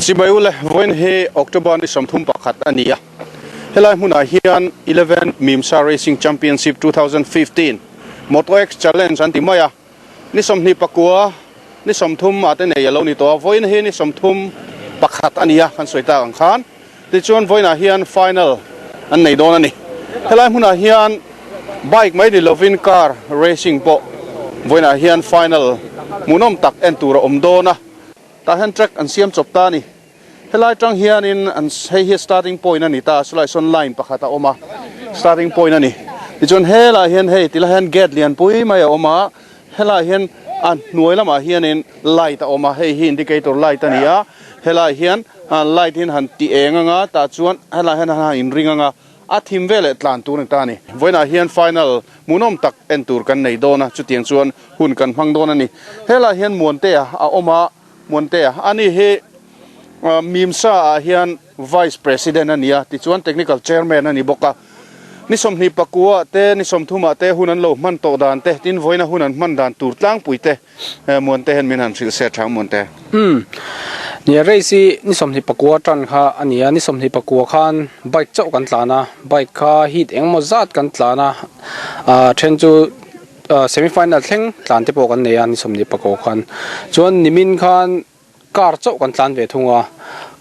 Chibai ule vawiin hi October ni 31 a ni a, helai hmunah hian Eleven Mimsa Racing Championship 2015 Moto X Challenge an ti mai a, ni 29 ni 30 ah te nei a lo ni tawh a, vawiin hi ni 31 a ni a kan sawi tak ang khan tichuan vawiinah hian final an nei dawn a ni. Helai hmunah hian bike mai ni lovin car racing pawh vawiinah hian final hmuhnawm tak en tur a awm dawn a. Tah hian track an siam chawp ta a ni. Helai tang hianin an hei hi starting point a ni ta a, chulaiah sawn line pakhat a awm a, starting point a ni. Tichuan helaiah hian hei tilaiah hian gate lianpui mai a awm a, helaiah hian a hnuai lamah hianin light a awm a, hei hi indicator light a ni a, helaiah hian light hian han ti eng ang a, tah chuan helaiah hian han inring ang a. A thim veleh tlan tur a ni ta a ni. Vawiinah hian final hmuhnawm tak en tur kan nei dawn a, chutiang chuan hun kan hmang dawn a ni. Helaiah hian Muantea a awm a, Muantea a ni hi Mimsa ah hian Vice President a ni a, tichuan Technical Chairman a ni bawk a. Ni 29 ah te, ni 30 ah te hun an lo hman tawh dan te, tin vawiina hun an hman dan tur tlangpui te Muante hian min han hrilh se a tha ang Muante. Umm. Nia race hi ni 29 tan kha a ni a, ni 29 khan bike chauh kan tlan a, bike kha heat engemaw zat kan tlan a, ah then chu semi final thleng tlan te pawh kan nei a ni 29 khan. Chuan nimin khan car chauh kan tlan ve thung a,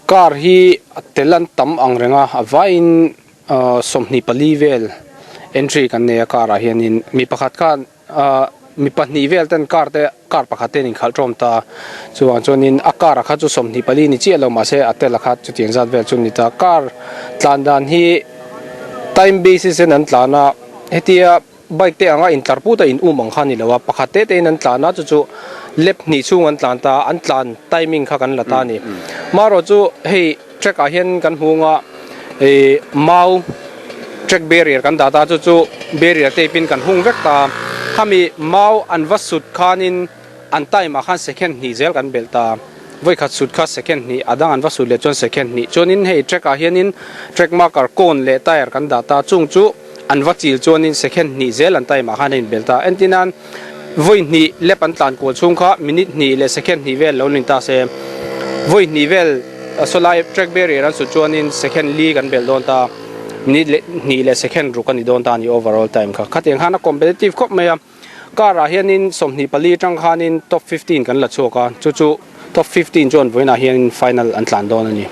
car hi a tel an tam ang reng a, a vaiin 24 vel entry kan nei a car ah hianin mi pakhat khan Ahh mi pahnih vel ten car te car pakhat te an inkhalh tawm ta chuvang chuanin a car ah kha chu 24 ni chiah lo mahse a tel ah kha chutiang zat vel chu a ni ta car tlan dan hi time basis in an tlan a hetia bike te anga intlar put a in um ang kha a ni lo a pakhat te te in an tlan a chu chu lap hnih chhung an tlan ta an tlan timing kha kan la ta a ni marawh chu hei track ah hian kan hmu anga ih mau track barrier kan dah ta chu chu barrier tape in kan hung vek ta khami mau an va sut khanin an time ah khan second hnih zel kan belh ta vawikhat sut kha second hnih a dang an va sut leh chuan second hnih chuanin hei track ah hianin track marker cone leh tyre kan dah ta chung chu an va chil chuanin second hnih zel an time ah khan a inbelh ta entirnan vawi hnih lap an tlan kual chhung kha minute hnih leh second hnih vel lo ni ta se vawi hnih vel sawlai track barrier an sut chuanin second li kan belh dawn ta minute leh hnih leh second ruk a ni dawn ta a ni overall time kha khatiang khan a competitive khawp mai a car ah hianin 24 atang khanin top 15 kan la chhuak a chu chu top 15 chuan vawiinah hianin final an tlan dawn a ni.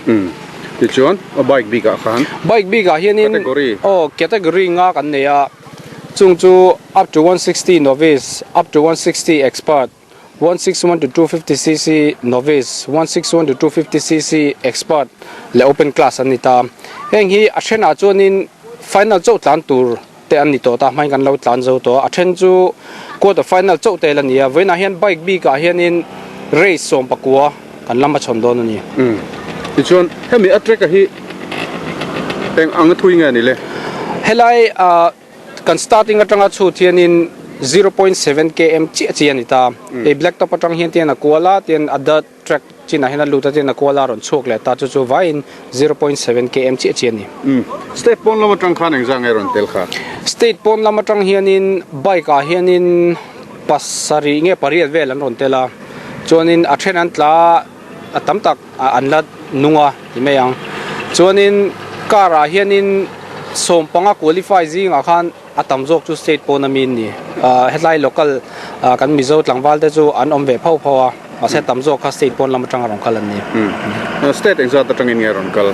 Tichuan a bike bik ah khan Bike bik ah hianin category aw category nga kan nei a chung chu up to 160 novice up to 160 expert 161 to 250 cc novice 161 to 250 cc expert leh open class an ni ta heng hi a thenah chuanin final chauh tlan tur te an ni tawh ta hmain kan lo tlan zo tawh a a then chu quarter final chauh te la ni a vawiinah hian bike bik ah hianin race 19 kan lama chhawn dawn a ni. Umm tichuan hemi a track a hi eng ang a thui nge a ni le? Helai ah kan starting atanga chhut hianin 0.7 km chiah chiah a ni ta hei black top atang hian tian a kual a tian a dirt Track chinah hian a lut a tin a kuala rawn chhuak leh ta chu chu vaiin 0.7 km chiah chiah a ni. Umm. State pawn lam atang khan engzah nge rawn tel kha? State pawn lam atang hianin bike ah hianin pasarih nge pariat vel an rawn tel a, chuanin a then an tla a tam tak an la nung a ti mai ang. Chuanin car ah hianin 15 qualify zingah khan a tam zawk chu state pawn ami an ni. Hetlai local kan Mizo tlangval te chu an awm ve phauh phauh a, mahse tam zawk kha state pawn lam atanga rawn kal an ni. State engzat atangin nge rawn kal?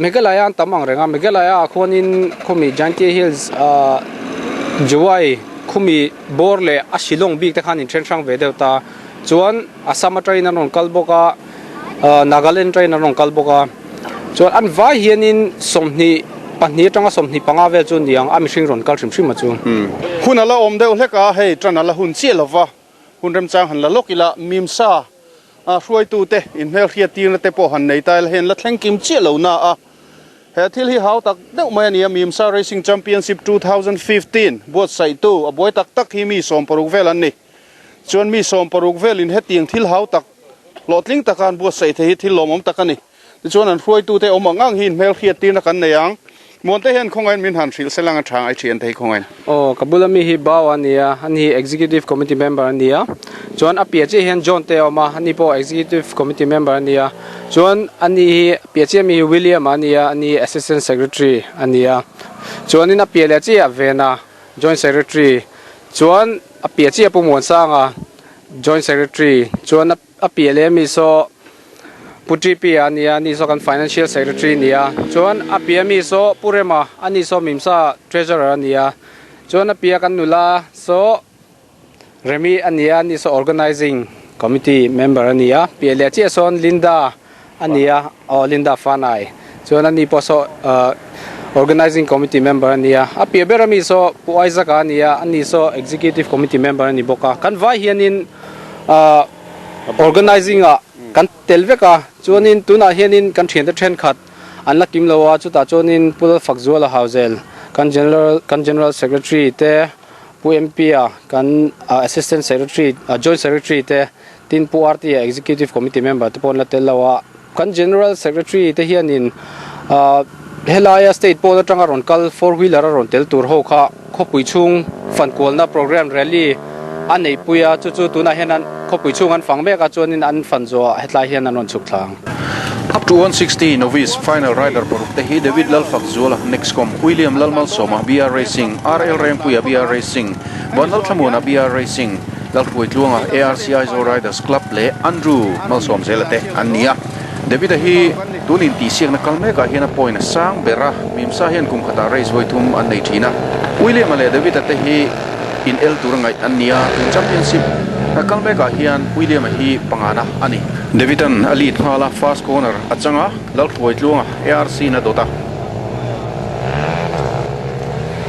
Meghalaya an tam ang reng a, Meghalaya ah khuanin khumi Jaintia Hills, Jowai khumi bawr leh a Shillong bik te khan in then hrang ve deuh ta. Chuan Assam atangin an rawn kal bawk a, Nagaland atangin an rawn kal bawk a. Chuan an vai hianin 22 atanga 25 vel chu niang a mihring rawn kal hrim hrim a chu. Hun a la awm deuh hlek a, hei tan a la hun chiah lova, hun remchang han la lawk ila, Mimsa hruaitute inhmelhriat tirna te pawh han nei ta ila hei an la thleng kim chiah lo na a, he thil hi hau tak deuh mai a ni a, Mimsa Racing Championship 2015 buatsaihtu a buai tak tak hi mi 60 vel an ni. Chuan mi 60 velin hetiang thil hau tak hlawhtling taka an buatsaih thei hi thil lawmawm tak a ni. Tichuan an hruaitute awm ang ang hi inhmelhriat tirna kan nei ang. Muante hian khawngaiin min han hrilh se lang a tha ngai thian te hi khawngaiin. Aw, ka bula mi hi Bao a ni a, ani hi Executive Committee member a ni a. Chuan a piah chiah hian John te a awm a, ani pawh Executive Committee member a ni a. Chuan ani hi piah chiah mi hi William a ni a, ani hi Assistant Secretary a ni a. Chuanin a piah leh chiah Vena Joint Secretary, chuan a piah chiah Pu Muansanga Joint Secretary, chuan a piah leh mi saw Pu TP a ni a, ani saw kan Financial Secretary a ni a, chuan a piah mi saw Pu Rema, ani saw Mimsa Treasurer a ni a, chuan a piah kan nula saw Remi a ni a, ani saw Organizing Committee member a ni a, piah leh chiah sawn Linda a ni a, aw Linda Fanai, chuan ani pawh saw Organizing Committee member a ni a, a piah ber ami saw Pu Isaac-a a ni a, ani saw Executive Committee member a ni bawk a, kan vai hianin ahh Organizing ah kan tel vek a, chuanin tunah hianin kan thiante thenkhat an la kim lo a, chutah chuanin Pu Lalfakzuala Hauzel kan General kan General Secretary te, Pu MP a kan Assistant Secretary Joint Secretary te, tin Pu RT a Executive Committee member te pawh an la tel lo a, kan General Secretary te hianin helaia state pawn atanga rawn kal four wheeler a rawn tel tur ho kha khawpui chhung fankualna programme rally a neihpui a, chu chu tunah hian an khawpui chhung an fang mek a chuanin an fan zawhah hetlai hian an rawn chhuk thla ang. Up to 160 Novice Final Rider paruk te hi David Lalfakzuala, Nexcom, William Lalmalsawma, BR Racing, RL Rengpuia, BR Racing, Vanlalthlamuana, BR Racing, Lalhruaitluanga, ARC Aizawl Riders Club leh Andrew Malsawmzela te an ni a. David-a hi tun intihsiakna kal mekah hian a point a sang ber a, Mimsa hian kum khatah race vawi thum an nei thin a. William-a leh David-a te hi in el tur a ngaih an ni a, tun championship kal mekah hian William-a hi pangana a ni. David-a'n a lead nghal a, first corner a chang a, Lalhruaitluanga ARC-in a dawt a.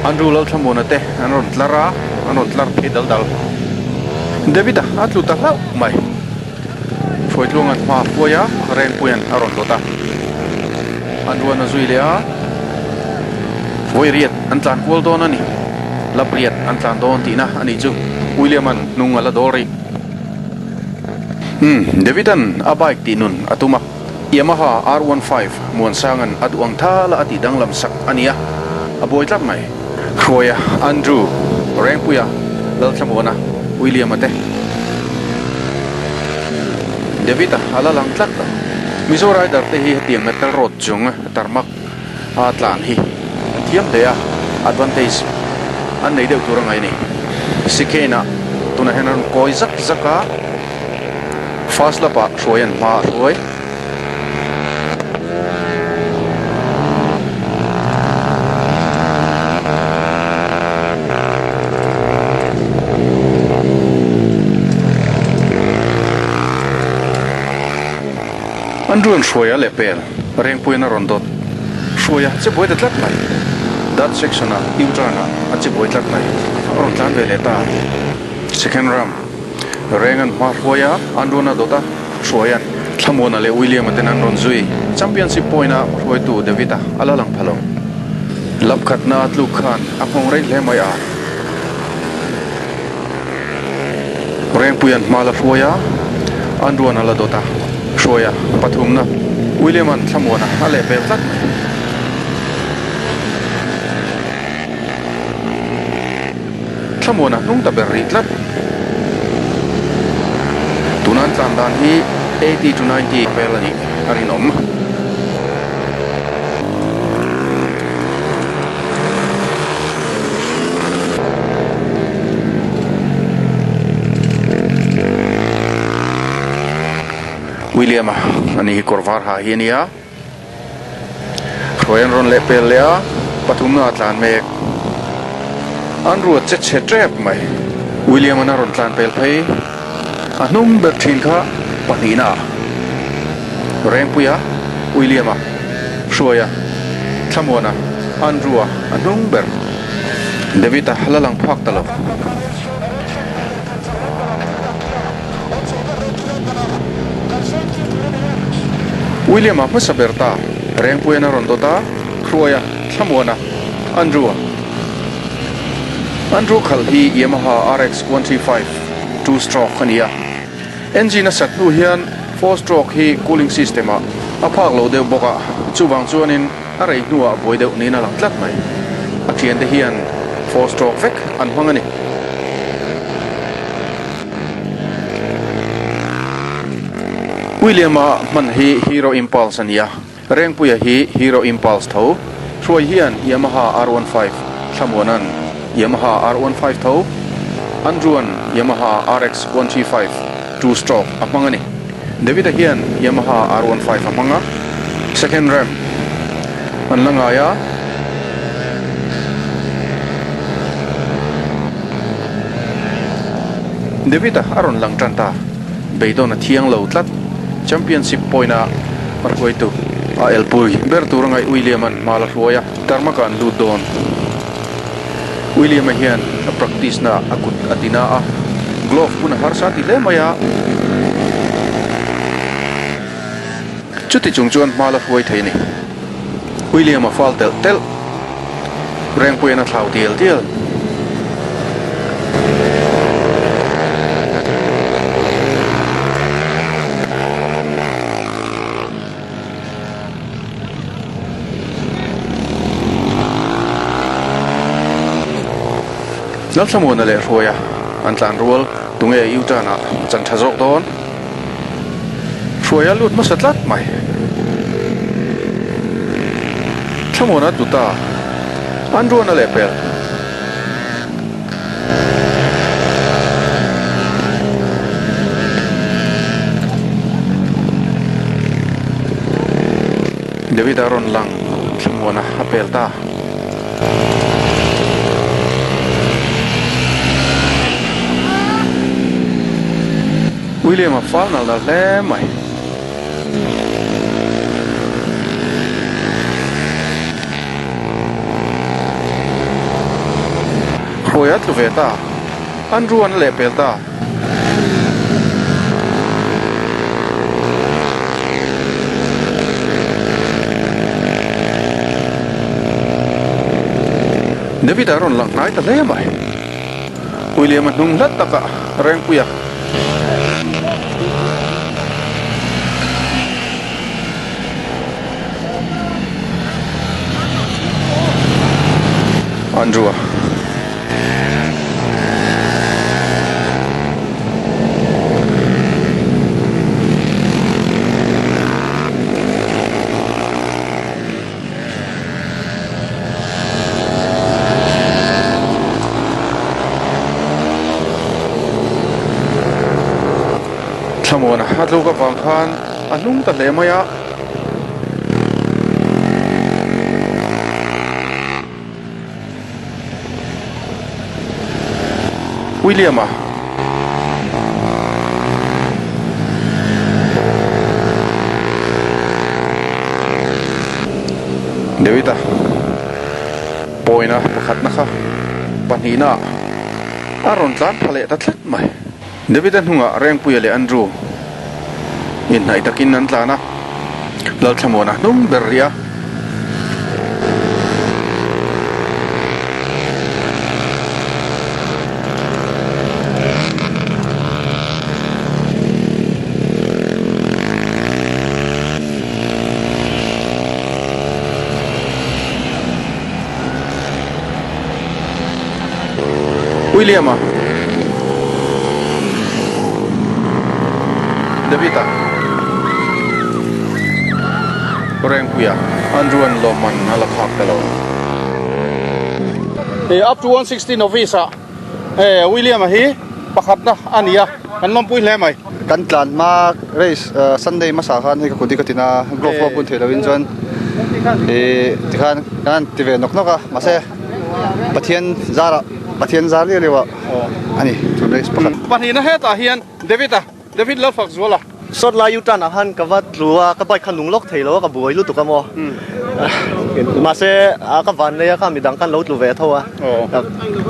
Andrew Lalthlamuana te an rawn tlar a, an rawn tlar phei dal dal. David-a a tlu ta hlauh mai. Hruaitluanga'n hma a hruai a, Rengpuia'n a rawn dawt a. Andrew-a'n a zui leh a, Vawi riat an tlan kual dawn a ni. Lap riat an tlan dawn tihna a nih chu. William-a'n hnung a la dawl rih. Umm, David-a'n a bike tih nun a tum a. Yamaha R15 Muansanga'n a duh ang thala a tih danglam sak a ni a, a buai tlat mai. Hruaia, Andrew, Rengpuia, Lalthlamuana, William-a te. David-a a la lang tlat lo. Mizo rider te hi hetiang metal road chung tarmak a tlan hi an thiam hle a, advantage an nei deuh tur a ngaih a ni. Chicane-ah tunah hian a rawn kawi zak zak a. First lap ah hruai an hma a hruai. An ruan hruai a leh pel Rengpuiin a rawn dawt hruai a che buai ta tlat mai. That section ah U-turn ah a che buai tlat mai. A rawn tlan ve leh ta. Second round. Reng an hma hruai a, an rawn a dawt a, Hruaia'n Thlamuana leh William-a ten an rawn zui. Championship point-a hruaitu David-a a la lang pha lo. Lap khatna a tluk khan a nghawng rei hle mai a. Rengpuia'n hma la hruai a, an rawn a la dawt a, Hruaia pathumna William-a'n Thlamuana a lehpel tlat mai. Thlamuana hnung ta ber rih tlat. Tuna an tlan dan hi 80 to 90 vel a nih a rinawm. William-a a ni hi kawr var ha hi a nia. Hruai an rawn leh pel leh a, pathumna a tlan mek. An ruat che chhe tep mai. William-an a rawn tlan pel phei. A hnung ber thin kha pahnihna a Rengpuia, William-a, Hruaia, Thlamuana, Andrew-a a hnung ber. David-a la lang phak ta lo. William-a hmasa ber ta, Rengpuia'n a rawn dawt a, Hruaia, Thlamuana, Andrew-a. Andrew khalh hi Yamaha RX 135 two stroke a ni a, engine a sat hnu hian four stroke hi cooling system-ah a phak lo deuh bawk a, chuvang chuanin. A rei hnuah a buai deuh niin a lang tlat mai. A thiante hian four stroke vek an hmang a ni. William-a hman hi Hero Impulse a ni a, Rengpuia hi Hero Impulse tho, Hruai hian Yamaha R15, Thlamuana'n Yamaha R15 tho, Andrew-a'n Yamaha RX135 two stroke a hmang a ni. David-a hian Yamaha R15 a hmang a, second ramp an la ngai a. David-a a rawn lang tan ta. Beidawn a thiang lo tlat. Championship point-a hruaitu a elpui ber tur a ngaih William-a'n hma la hruai a, tarmaka an lut dawn. William-a hian a practice na a kut a ti na a, glove bun a harsa ti hle mai a. Chuti chung chuan hma la hruai thei a ni. William-a fal telh telh. Rengpuia'n a thlau dial dial. Lalthlamuana leh Hruaia an tlan rual tunge U-turn ah chan tha zawk dawn. Hruaia lut hmasa tlat mai. Thlamuana tlu ta. An ruan a lehpel. David a rawn lang thlamuana a pel ta. William a fal nal nal hle mai. Hruai a tlu ve ta. Andrew an lehpel ta. David a rawn lang hnai ta hle mai. William a hnung hlat takah Rengpuia. Andrew a. Thlamuana a tluk avang khan a hnung ta hle mai a. William-a. David-a pawina pakhatna kha pahnihna a rawn tlan pha leh ta tlat mai. David-a hnungah Rengpuia leh Andrew inhnaih takin an tlan a, Lalthlamuana hnung ber rih a. William-a David-a Rengpuia Andrew-a'n lawmman a la phak ta lo. Hei up to 160 novice ah William-a hi pakhatna a ni a, kan lawmpui hle mai. Kan tlan hma race Sunday hmasa khan hei ka kut hi ka tin a, glove pawh a bun theih lohin chuan ih tikhan kan han ti ve nawk nawk a mahse Pathian zarah Pathian zar liau liau ah a ni tun race pakhat. Pahnihna hetah hian David-a David Lalfakzuala. Sawt lai U-turn ah khan ka va tlu a, ka bike kha nung lawk thei lo a, ka buai lutuk a maw. Mahse ka van lei a kha midang khan lo tlu ve tho a,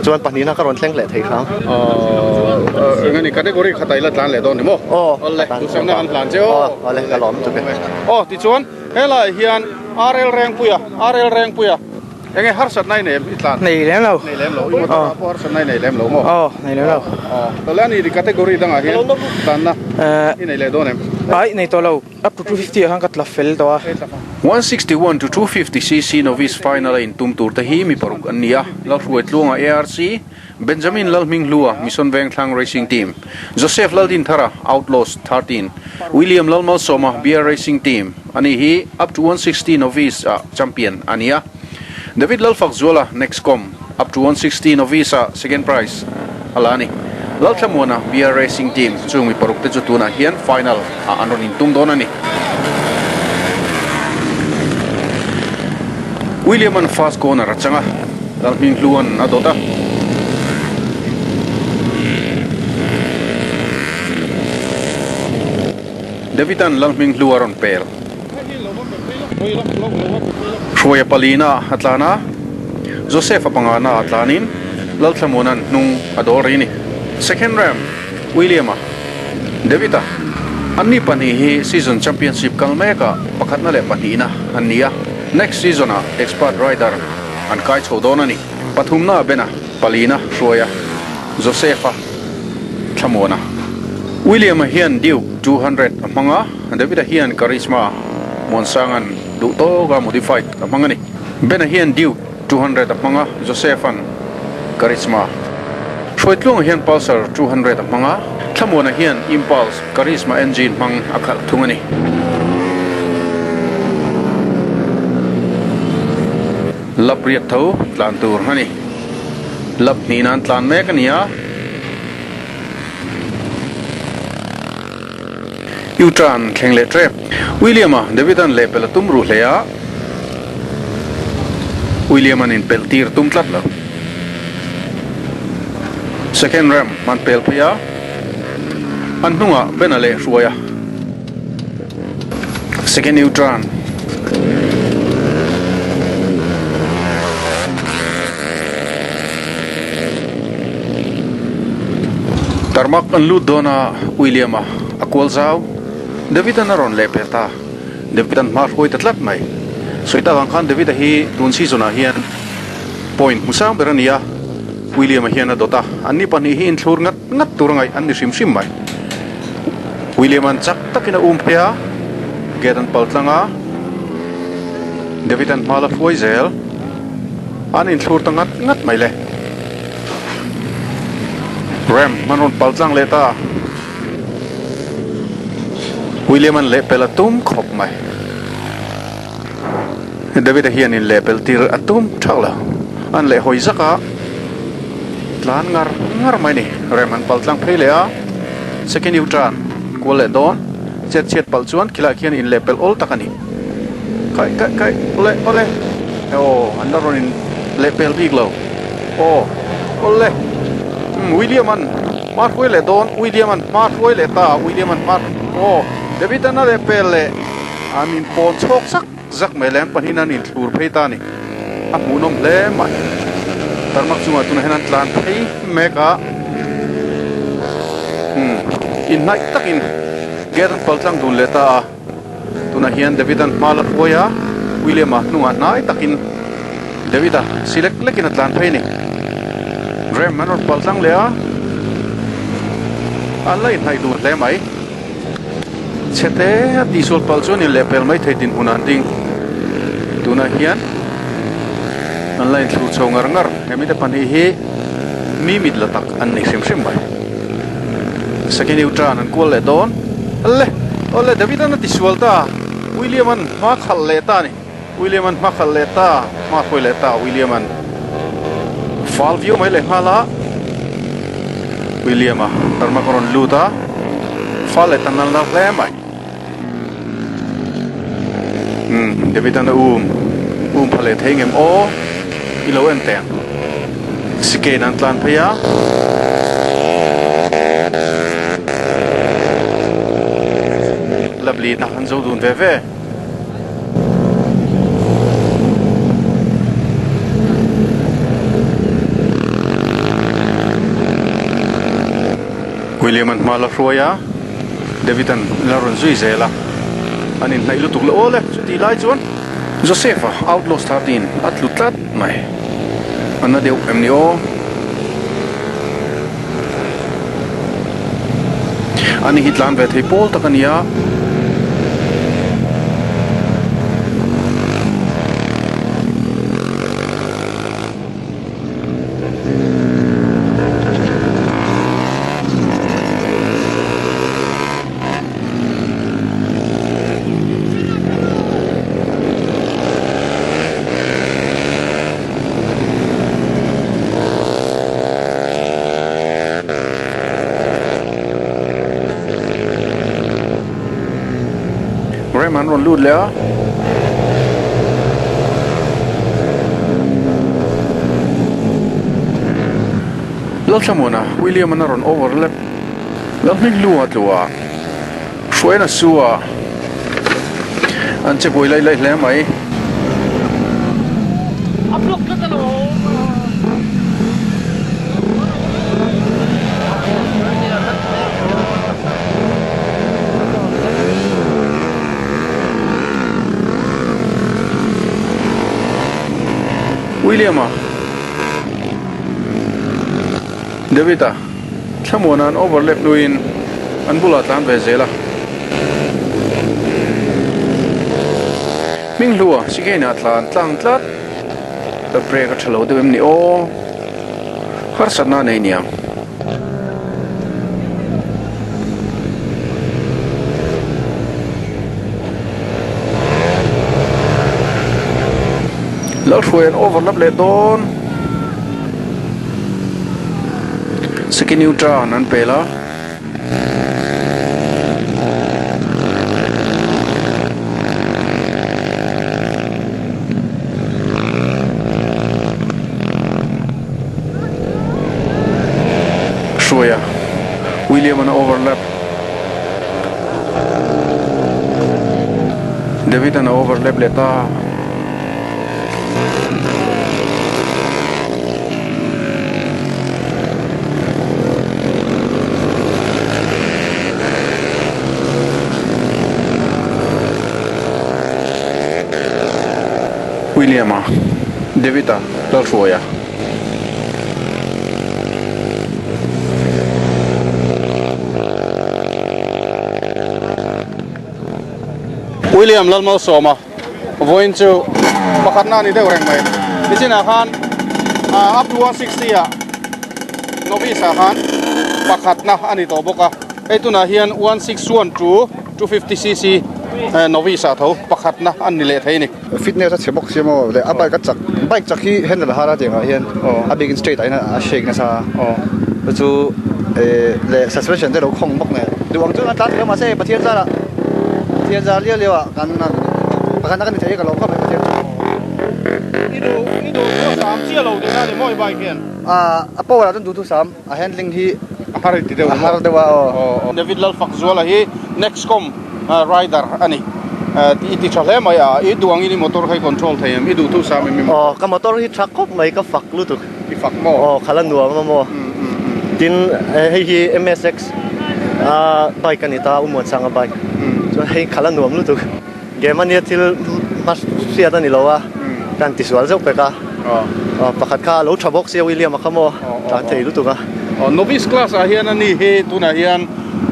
chuan pahnihna ka rawn thleng leh thei hrang. Eng a ni category khat ah i la tlan leh dawn ni maw? Awle, duhsakna kan hlan che aw. Awle, ka lawm tuk e. Aw, tichuan helaiah hian RL Rengpuia, RL Rengpuia. Enge harsatna i nei em i tlan? Nei lem lo. Nei lem lo. I motor ah pawh harsatna i nei lem lo maw? Aw, nei lem lo. Aw, tawlai a ni category dangah hian tlanna i nei leh dawn em? Ai, nei tawh lo. Up to 250 ah khan ka tla fel tawh a. 161 to 250 cc Novice Final a intum tur te hi mi paruk an ni a, Lalhruaitluanga ARC, Benjamin Lalhminghlua, Mission Vengthlang Racing Team, Joseph Laldinthara, Outlaws 13, William Lalmalsawma, BR Racing Team, ani hi up to 160 Novice ah champion a ni a, David Lalfakzuala, Nexcom, up to 160 Novice ah second prize a la a ni. Lalthlamuana, BR Racing Team, chung mi paruk te chu tunah hian final ah an rawn intum dawn a ni. William-a'n first corner a chang a, Lalhminghlua'n a dawt a. David-a'n Lalhminghlua a rawn pel. Hruaia palina a tlan a, Joseph-a pangana a tlanin Lalthlamuana'n hnung a dawl rih a ni. Second ram, William-a, David-a, anni pahnih hi season championship kal mekah pakhatna leh pahnihna an ni a, next season-ah expert rider an kai chho dawn a ni. Pathumna Bena, palina Hruaia, Joseph-a, Thlamuana. William-a hian Duke 200 a hmang a, David-a hian Karizma Muansanga'n duh tawka modified a hmang a ni. Bena hian Duke 200 a hmang a, Joseph-a'n Karizma. Hruaitluanga hian Pulsar 200 a hmang a, Thlamuana hian Impulse Karizma engine hmang a khalh thung a ni. Lap riat tho tlan tur a ni. Lap hnih nan tlan mek a ni a. U-turn thleng leh tep. William-a David-a'n lehpelh a tum ruh hle a. William-a'n inpelh tir tum tlat lo. Second ramp an pel phei a. An hnungah Ben-a leh hruai a. Second U-turn. Tarmak an lut dawn a, William-a a kual zau. David-a'n a rawn leh pel ta. David-a'n hma hruai ta tlat mai. Sawi tak ang khan David-a hi tun season-ah hian point hmu sang ber a ni a, William-a hian a dawt a, anni pahnih hi inthlur ngat ngat tur a ngaih an ni hrim hrim mai. William-a'n chak takin a um phei a, gate an pal tlang a, David-a'n hma la hruai zel. An inthlur ta ngat ngat mai le. Ram an rawn pal tlang leh ta. William-a'n lehpelh a tum khawp mai. David-a hian in lehpelh tir a tum thak lo. An leh hawi zak a, tlan ngar ngar mai a ni. Ram an pal tlang phei leh a, second U-turn kual leh dawn. Chet chhiat palh chuan khilaiah khian in lehpelh awl tak a ni. Kai kai kai awle awle aw an la rawn in lehpel bik lo aw awle umm William an hma hruai leh dawn William an hma hruai leh ta William an hma aw David an a lehpel leh an in pawn chhawk zak zak mai leh an pahnihin an inthlur phei ta a ni a hmuhnawm hle mai tarmak chungah tunah hian an tlan phei mek a umm inhnaih takin gate an pal tlang dun leh ta a. Tunah hian David-a'n hma la hruai a, William-a hnungah hnai takin David-a si lek lekin a tlan phei a ni. Rem an rawn pal tlang leh a, an la inhnaih dun hle mai. Chhete a tihsual palh chuan inlehpel mai thei dinhmunah an ding. Tunah hian an la inthlur chho ngar ngar. He mite pahnih hi mi mit la tak an ni hrim hrim mai. Second U-turn an kual leh dawn. Le! Awle, David-a'n a tisual ta. William-a'n hma khalh leh ta a ni. William-a'n hma khalh leh ta, hma hruai leh ta William-a'n fal viau mai leh nghal a. William-a tarmak a rawn lut a, fal leh ta nal nal hle mai. Umm, David-a'n a um, um pha leh thei ngem aw, i lo en teh ang. Sikein an tlan phei a. Lovely na an zo dun ve ve. William-a'n hma la hruai a. David-a'n la rawn zui zel a, an inhnaih lutuk lo awl e. Chutih lai chuan Joseph-a Outlaws 13 a tlu tlat mai. A na deuh em ni aw? Ani hi tlan ve thei pawl tak a ni a. Rem an rawn lut leh a. Lalthlamuana William-an a rawn overlap Lalhming hlua tlu a, Hruaina su a an che buai laih laih hle mai. William-a, David-a, Thlamuana an overlap hnuin an bulah tlan ve zel a. Hminghlua Chicane-ah tlan tlang tlat. Ka brake a tha lo deuh em ni aw? Harsatna a nei niang. Lalhruai an overlap leh dawn. Second U-turn an pel a. Hruaia William an overlap. David an a overlap leh ta. William-a, David-a, Lalhruaia. William Lalmalsawma. Vawiin chu pakhatna a ni deuh reng mai. Nichinah khan up to 160 ah novice ah khan pakhatna a ni tawh bawk a. Hei tunah hian 161 to 250 cc novice ah tho pakhatna a ni leh thei a ni. Fitness a chhe bawk sia maw leh a bike a chak bike chak hi handle a har a tiangah hian a bikin straight ah hian a shake nasa a chu leh suspension te lo khawng bawk nen duh ang chuan a tlan thei a mahse Pathian zarah Pathian zar liau liau ah kan pakhat na ka ni thei hi ka lawm khawp mai Pathian chu. I duh i duh thu a sam chiah lo tihna a ni maw i bike hian? A power ah chuan duh thu sam a handling hi a har ti deuh a har deuh a aw. David Lalfakzuala hi Nexcom rider a ni i ti tha hle mai a i duh angin i motor kha i control thei em i duh thu sam em i Aw ka motor hi tha khawp mai ka fak lutuk. I fak maw? Aw khala nuam a maw. Tin hei hi MSX a bike a ni ta Umuansanga bike. Chuan hei khala nuam lutuk. Game ania thil hma hriat a ni lo a kan tisual zeuh pek a. Pakhat kha a lo tha bawk sia William a kha maw tlan thei lutuk a. Novice class ah hian a ni hi tunah hian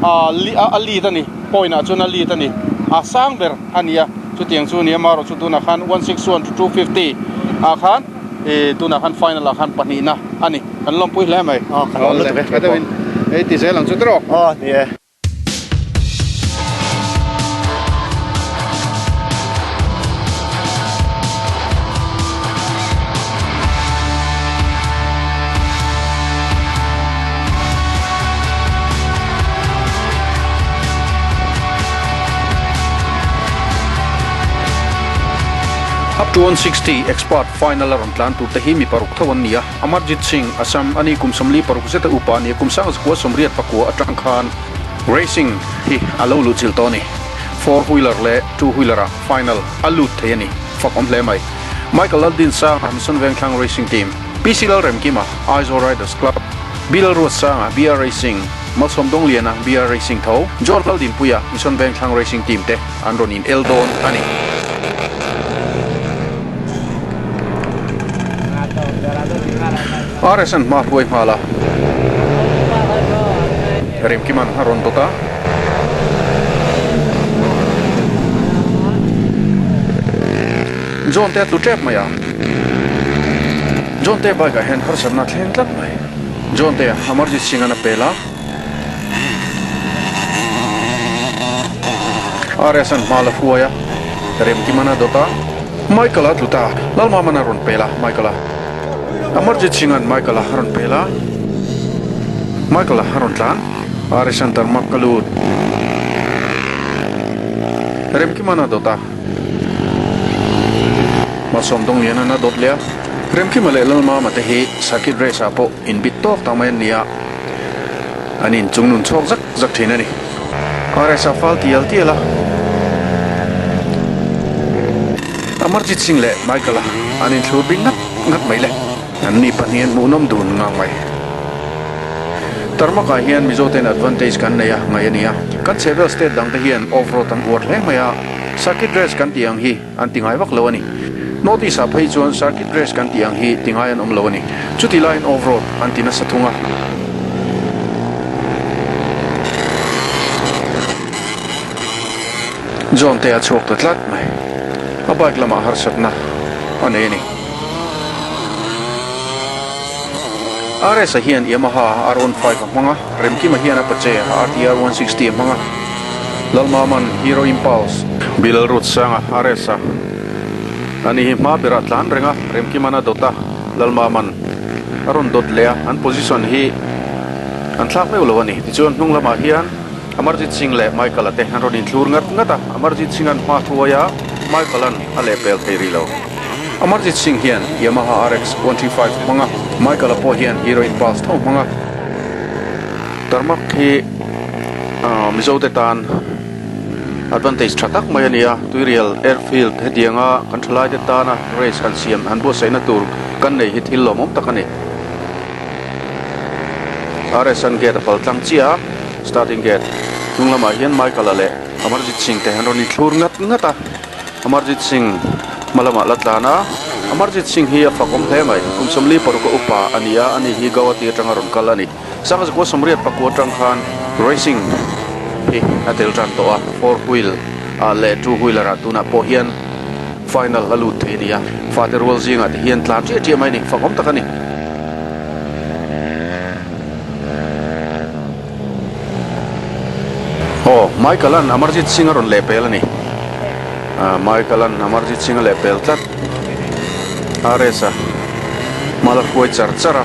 a lead a ni point ah chuan a lead a ni a sang ber a ni a chutiang chu a ni a marawh chu tunah khan 161 to 250 ah khan I tunah khan final ah khan pahnihna a ni. Kan lawmpui hle mai. Aw ka lawm lutuk e. Ka deuhin ei ti zel ang chu tiraw. Aw ni e. Up to 160 expert Final a rawn tlan tur te hi mi paruk tho an ni a, Amarjit Singh, Assam, a ni kum 46 zeta upa a ni a, kum 1980 atang khan racing hi a lo luh chilh tawh a ni. Four wheeler leh two wheeler ah final a lut thei a ni, fak awm hle mai. Michael Laldinsanga, Mission Vengthlang Racing Team, PC Lalremkima, Aizawl Riders Club, B Lalruatsanga, BR Racing, Malsawm Dawngliana, BR Racing tho, John Laldinpuia, Mission Vengthlang Racing Team te an rawn in el dawn a ni. RS an hma hruai nghal a, Remkiman a rawn dawt a. John te a tlu tep mai a, John te bike ah hian harsatna a thleng tlat mai. John te Amarjit Singh an a pel a. RS an hma la hruai a, Remkiman a dawt a, Michael a tlu ta, Lalmaman a rawn pel a, Michael a Amarjit Singh an Michael a rawn pel a, Michael a rawn tlan, RS an tarmak a lut. Remkima'n a dawt a. Malsawm Dawngliana'n a dawt leh a. Remkima leh Lalmama te hi circuit race ah pawh inbit tawk tak mai an ni a, an inchung nun chhuak zak zak thin a ni. RS a fal tial tial a, Amarjit Singh leh Michael-a an inthlur bik ngat ngat mai le. An ni pahnihin hmuhnawm dun ngang mai. Tarmak ah hian Mizo ten advantage kan nei a ngaih a ni a. Kan chhehvel state dang te hian off road an uar hle mai a, circuit race kan tih ang hi an ti ngai vak lo a ni. North East ah phei chuan circuit race kan tih ang hi ti ngai an awm lo a ni. Chuti laiin off road an ti nasa thung a. John te a chhuak ta tlat mai. A bike lamah harsatna a nei a ni. RS-a hian Yamaha R15 a hmang a, Remkima hian Apache RTR 160 a hmang a, Lalmaman Hero Impulse. Bilal Road sanga RS-a a ni hi hma berah tlan reng a, Remkiman a dawt a, Lalmaman a rawn dawt leh a, an position hi an thlak meuh lo a ni. Tichuan hnung lamah hian Amarjit Singh leh Michael-a te an rawn inthlur ngat ngat a, Amarjit Singh-a'n hma thuai a, Michael-a'n a lehpel thei rih lo. Amarjit Singh hian Yamaha RX 135 hmang a, Michael-a pawh hian Hero Impulse tho hmang a. Tarmak hi Mizote tan advantage tha tak mai a ni a, Tuirial Airfield hetianga kan thalaite tana race han siam han buatsaihna tur kan nei hi thil lawmawm tak a ni. RSN gate a pal tlang chiah a, starting gate hnung lamah hian Michael-a leh Amarjit Singh te an rawn inthlur ngat ngat a. Amarjit Singh hma lamah la tlan a, Amarjit Singh hi a fakawm hle mai. Kum 45 a upa a ni a, ani hi Gauhati atanga rawn kal a ni. Sangzakua 84 atang khan racing hi a tel tan tawh a, four wheel ah leh two wheeler ah tunah pawh hian final a lut thei a ni a, fate rual zingah te hian tlan chiah chiah mai a ni, fakawm tak a ni. Aw, Michael-a'n Amarjit Singh a rawn lehpel a ni. Michael-a'n Amarjit Singh a lehpel tlat. RS-a hma la hruai char char a.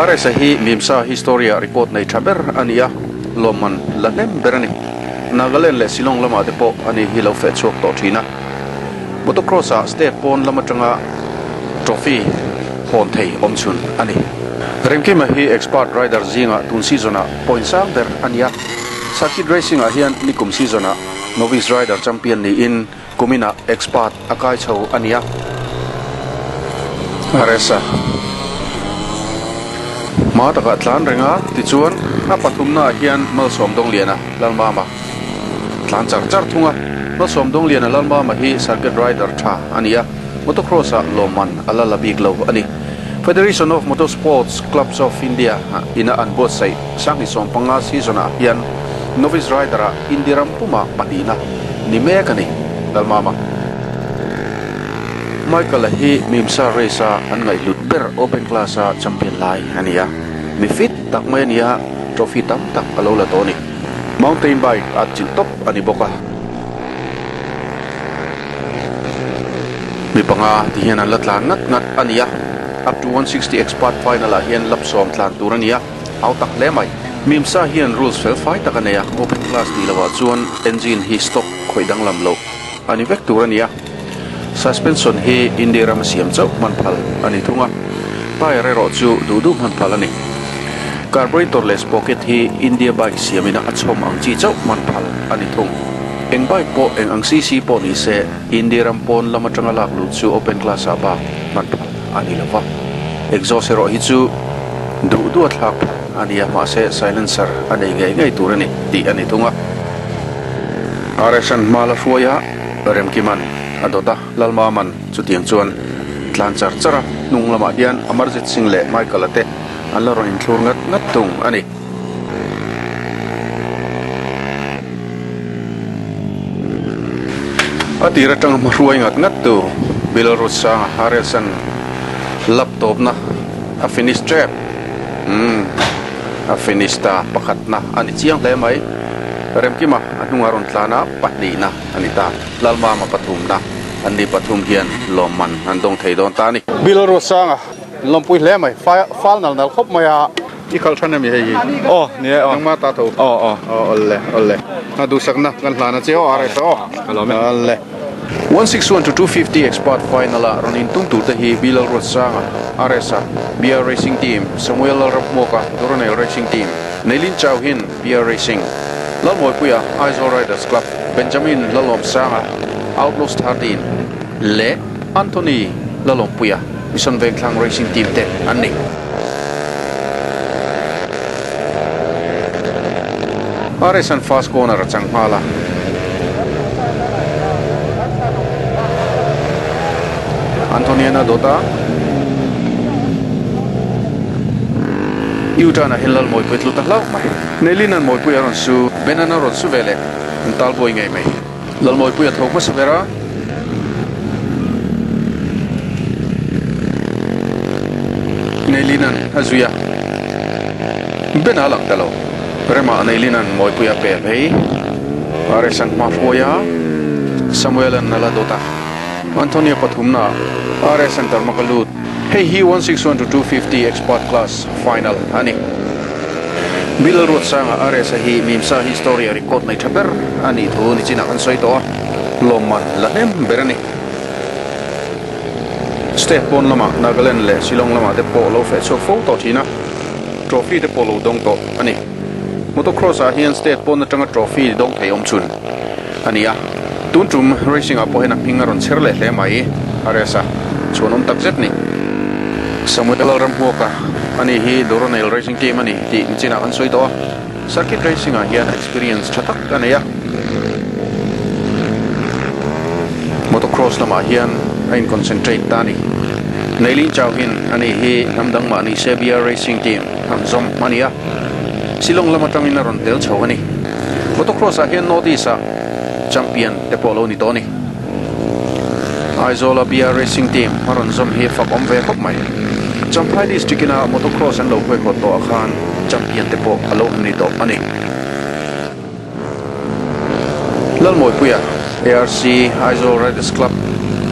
RS-a hi Mimsa history-ah record nei tha ber a ni a, lawmman la hnem ber a ni. Nagaland leh Shillong lamah te pawh ani hi lo feh chhuak tawh thin a. Motocross-ah state pawn lam atanga trophy hawn thei awm chhun a ni. Remkima hi expert rider zingah tun season-ah point sang ber a ni a. Circuit racing-ah hian nikum season-ah novice rider champion niin kuminah expert a kai chho a ni a. Aresa hma takah tlan reng a, tichuan a pathumnaah hian Malsawm Dawngliana Lalmama tlan char char thung a. Malsawm Dawngliana Lalmama hi circuit rider tha a ni a, motocross-ah lawmman a la la bik lo a ni. Federation of Motorsports Clubs of India ina an buatsaih 2015 season-ah hian novice rider-ah India ram puma pahnihna ni mek a ni, Lalmama. Michael-a hi Mimsa race-a an ngaihhlut ber Open Class-a champion lai a ni a, mi fit tak mai a ni a, trophy tam tak a lo la tawh a ni. Mountain bike a atchilh tawp a ni bawk a. Mi panga ti hian an la tlan ngat ngat a ni a, up to 160 expert final ah hian lap sawm tlan tur a ni a, hau tak hle mai. Mimsa hian rules fel fai tak a nei a, open class tih loh ah chuan engine hi stock khawih danglam loh a ni vek tur a ni a, suspension hi India rama siam chauh hman phal a ni thung a, tyre erawh chu duh duh hman phal a ni. Carburetor leh sprocket hi India bike siamina a chhawm ang chi chauh hman phal a ni thung. Eng bike pawh eng ang cc pawh ni se, India ram pawn lam atanga lak lut chu open class ah bak hman phal a ni lo va. Exhaust erawh hi chu duh duh a thlak phal a ni a, mahse silencer a nei ngei ngei tur a ni tih a ni thung a. RSN hma la hruai a, Remkiman a dawt a, Lalmaman chutiang chuan tlan char char a, hnung lamah hian Amarjit Singh leh Michael-a te an la rawn inthlur ngat ngat thung a ni. A tir atanga hmahruai ngat ngat tu Bilal Rutsanga Harrelson lap tawpna a finish tep. Umm a finish ta pakhatna a ni chiang hle mai. Remkima a hnungah rawn tlan a, pahnihna a ni ta. Lalmama pathumna an ni pathum hian lawmman an dawng thei dawn ta a ni. Bilal Rutsanga lawmpui hle mai. Fal nal nal khawp mai a. I khalh than ami hei hi? Aw ni e aw. Nangma ta tho. Aw aw. Aw awle awle. A duhsakna kan hlan a che aw RS aw. Ka lawm e. Ale. 161 to 250 Expert Final a rawn intum tur te hi Bilal Ruatsanga, RS-a, BR Racing Team, Samuel Lalramhmuaka, Doronel Racing Team, Neilin Chauhin, BR Racing, Lalmawipuia, Aizawl Riders Club, Benjamin Lalawmsanga, Outlaws 13, leh Anthony Lalawmpuia, Mission Vengthlang Racing Team te an ni. RS-a'n fast corner a chang nghal a. Anthony-a'n a dawt a. U-turn-ah hian Lalmawipui a tlu ta hlauh mai. Neilin-a'n Mawipui a rawn su, Ben-a'n a rawn su ve leh. An talbuai ngei mai. Lalmawipui a tho hmasa ber a. Neilina'n a zui a. Ben-a a lang ta lo. Rema Neilina'n Mawipui a pel phei. RS-a'n hma hruai a. Samuel-a'n a la dawt a. Anthony-a pathumna RS-a'n tarmak a lut. Hei hi 161 to 250 Expert Class Final a ni. Bill Ruatsanga RS-a hi Mimsa history-a record nei tha ber a nih thu nichinah kan sawi tawh a, lawmman la hnem ber a ni. State pawn lamah Nagaland leh Shillong lamah te pawh lo feh chhuak fo tawh thin a, trophy te pawh lo dawng tawh a ni. Motocross-ah hian state pawn atanga trophy dawng thei awm chhun a ni a, tun tum racing-ah pawh hian a hming a rawn chher leh hle mai, RS-a chhuan awm tak zet ni. Samuel Lalramhmuaka a ni hi Doronel Racing Team a ni tih nichinah kan sawi tawh a, circuit racing-ah hian experience tha tak a nei a, motocross lamah hian a in-concentrate ta a ni. Neilin Chauhin a ni hi hnam dang mahni Sebia Racing Team an zawm a ni a. Shillong lam atangin a rawn tel chho a ni. Motocross ah hian North East ah champion te pawh lo ni tawh a ni. Aizawl a BR Racing Team a rawn zawm hi fak awm ve khawp mai. Champhai District ina Motocross an lo huaihawt tawh ah khan champion te pawh a lo han ni tawh a ni. Lalmawipuia, ARC, Aizawl Riders Club,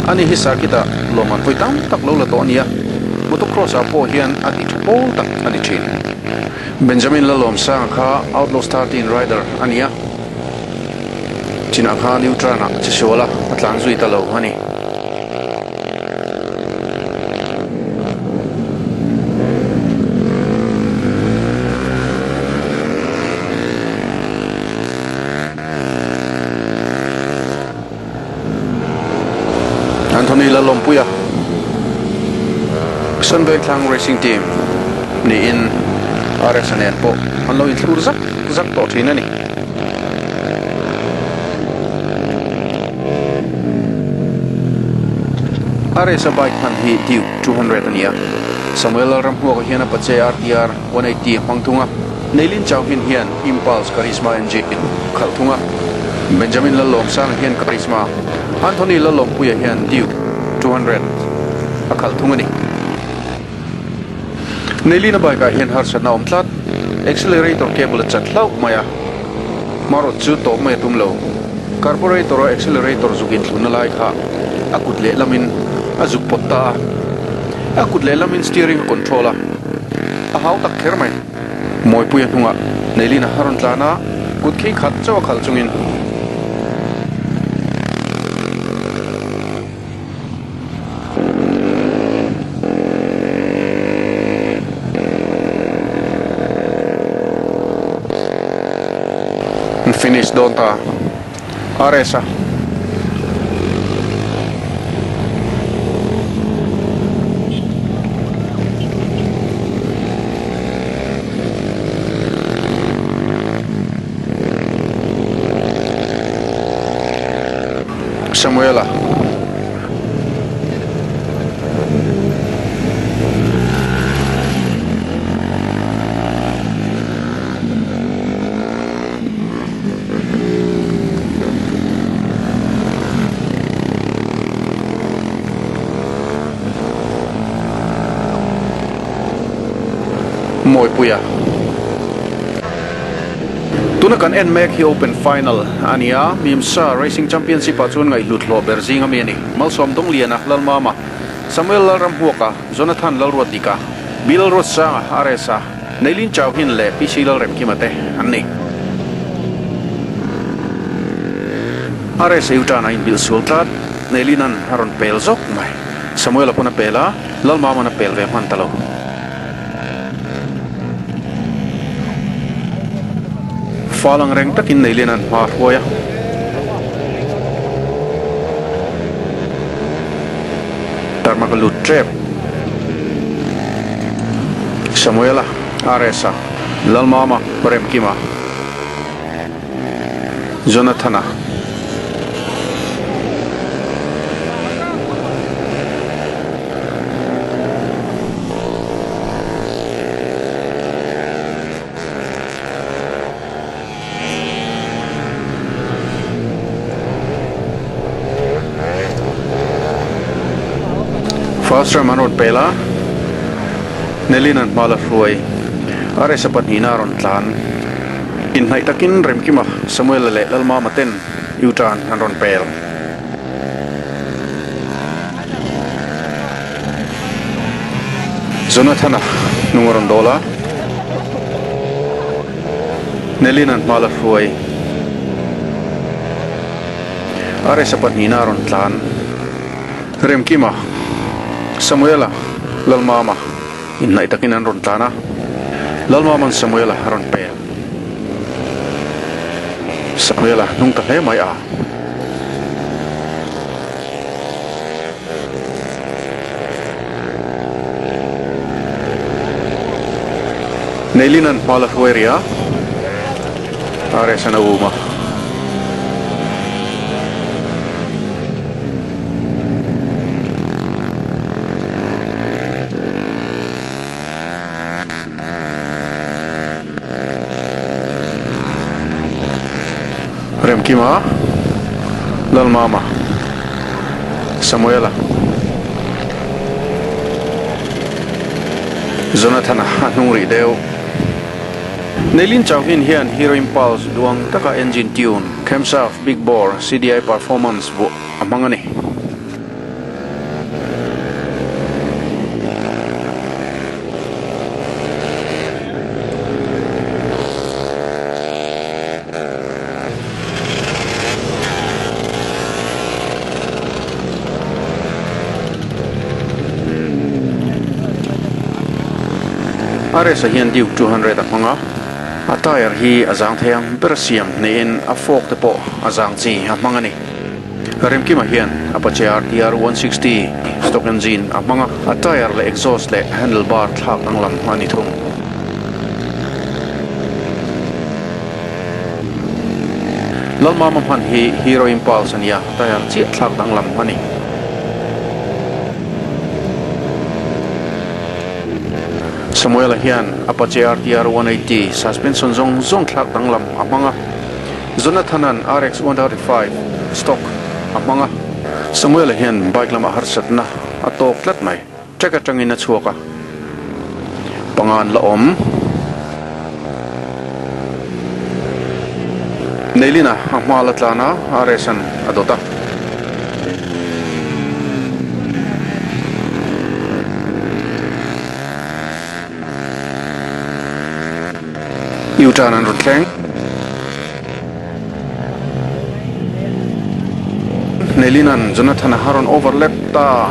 a ni hi circuit ah lawmman hawi tam tak lo la tawh a ni a, motocross ah pawh hian a ti tha pawl tak a ni thin. Benjamin Lalawmsanga kha Outlaws 13 rider a ni a, chinah kha U-turn ah che sual a, a tlan zui ta lo a ni. Anthony Lalawmpuia Sunvengthlang Racing Team niin RS-a nen pawh an lo inthlur zak zak tawh thin a ni. RS-a bike hman hi Duke 200 a ni a, Samuel Lalramhmuaka hian a Pache RTR 180 a hmang thung a. Neilin Chauhin hian Impulse Karizma engine khalh thung a, Benjamin Lallawmsanga hian Karizma, Anthony Lallawmpuia hian Duke 200 a khalh thung a ni. Neilina bike ah hian harsatna a awm tlat, accelerator cable a chat hlauh mai a, hmarawt chu tawp mai a tum lo. Carburetor a accelerator zuk inthlunna lai kha a kut lehlamin a zuk pawt ta a, a kut lehlamin steering a control a, a hau tak kher mai. Mawipuia hnungah Neilina a rawn tlan a, kut khi khat chauh a khalh chungin. An finish dawn ta RS a. Samuela. Mawipuia. Tuna kan en mek hi Open Final a ni a, Mimsa Racing Championship ah chuan ngaihhlut hlawh ber zing ami a ni. Malsawm Dongliana, Lalmama, Samuel Lalramhuaka, Jonathan Lalruatdika, Bill Ruatsanga, RS-a, Neilin Chauhin leh PC Lalremkima te an ni. RSA u tan a inbilh sual tlat. Neilina'n a rawn pel zawk mai. Samuel-a pawn a pel a, Lalmama'n a pel ve hman ta lo. Fal ang reng takin Neilina'n hma a hruai a. Tarmak a lut tep. Samuel-a, RS-a, Lalmama, Remkima. Jonathana. First ram an rawn pel a, Nelin an hma la hruai, RS-a pahnihna a rawn tlan. Inhnaih takin Remkima, Samuela leh Lalmama ten U-turn an rawn pel. Jonathana hnung a rawn dawl a, Nelin an hma la hruai. RS-a pahnihna a rawn tlan. Remkima, Samuela, Lalmama inhnaih takin an rawn tlan a, Lalmama'n Samuela a rawn pel. Samuela hnung ta hle mai a. Neilina'n hma la hruai rih a, RS-a'n a um a. Remkima, Lalmama, Samuela, Jonathana a hnung rih deuh. Neilin Chauhin hian Hero Impulse duang taka engine tune, camshaft, big bore, CDI performance vuah a hmang a ni. RS-a hian Duke 200 a hmang a, a tyre hi a zang thei ang ber a siam niin a fork te pawh a zang chi a hmang a ni. Remkima hian Apache RTR 160 stock engine a hmang a, a tyre leh exhaust leh handle bar thlak danglam a ni thung. Lalmama hman hi Hero Impulse a nia, tyre chiah thlak danglam a ni. Samuel-a hian Apache RTR 180 suspension zawng zawng thlak danglam a hmang a. Jonathana'n RX 135 stock a hmang a. Samuel-a hian bike lamah harsatna a tawk tlat mai. Track atangin a chhuak a, panga an la awm. Neilina a hma la tlan a, RS-a'n a dawt a. U-turn an rawn thleng. Neilina'n Jonathan-a a rawn overlap ta.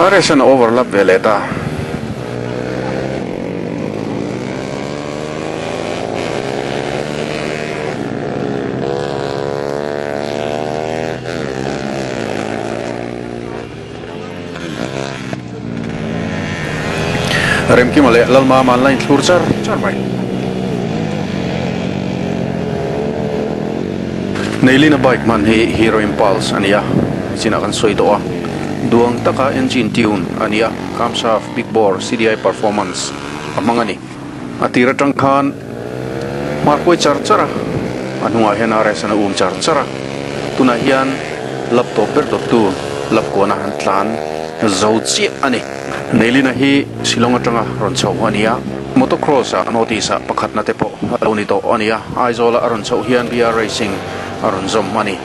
RS-a'n a overlap ve leh ta. Remkima leh Lalmama an la inthlur char char mai. Neilina bike hman hi Hero Impulse a ni a, nichinah kan sawi tawh a. Duang taka engine tune a ni a, camshaft, big bore, CDI performance a hmang a ni. A tir atang khan hmar kuai char char a, a hnungah hian RS an a um char char a, tunah hian lap tawp ber dawttu lap kuana an tlan zo chiah a ni. Neilina hi Shillong atanga rawn chho a ni a, motocross ah North East ah pakhatna te pawh a lo ni tawh a ni a, Aizawl a rawn chhoh hian BR Racing a rawn zawm a ni.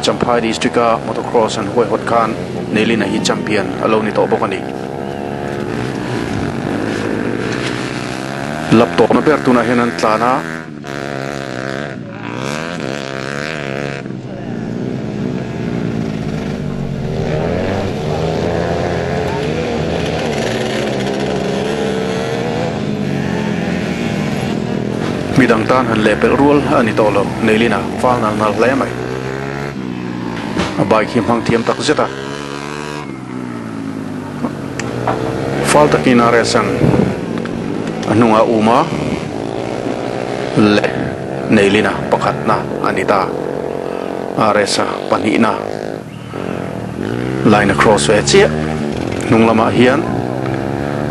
Champhai District a Motocross an huaihawt khan Neilina hi champion a lo ni tawh bawk a ni. Lap tawpna ber tunah hian an tlan a. Midang tan han lehpelh rual a ni tawh lo, Neilina fal nal nal hle mai. A bike hi hmang thiam tak zet a. Fal takin a rest-an a hnungah um a leh Neilina pakhatna a ni ta. A rest-a pahnihna line a cross ve chiah. Hnung lamah hian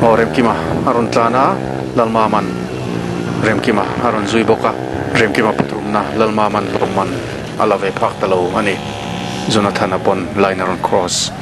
aw Remkima a rawn tlan a, Lalmaman Remkima a rawn zui bawk a. Remkima pathumna Lalmaman lawmman a la ve phak ta lo a ni. Jonathan-a pawn line a rawn cross.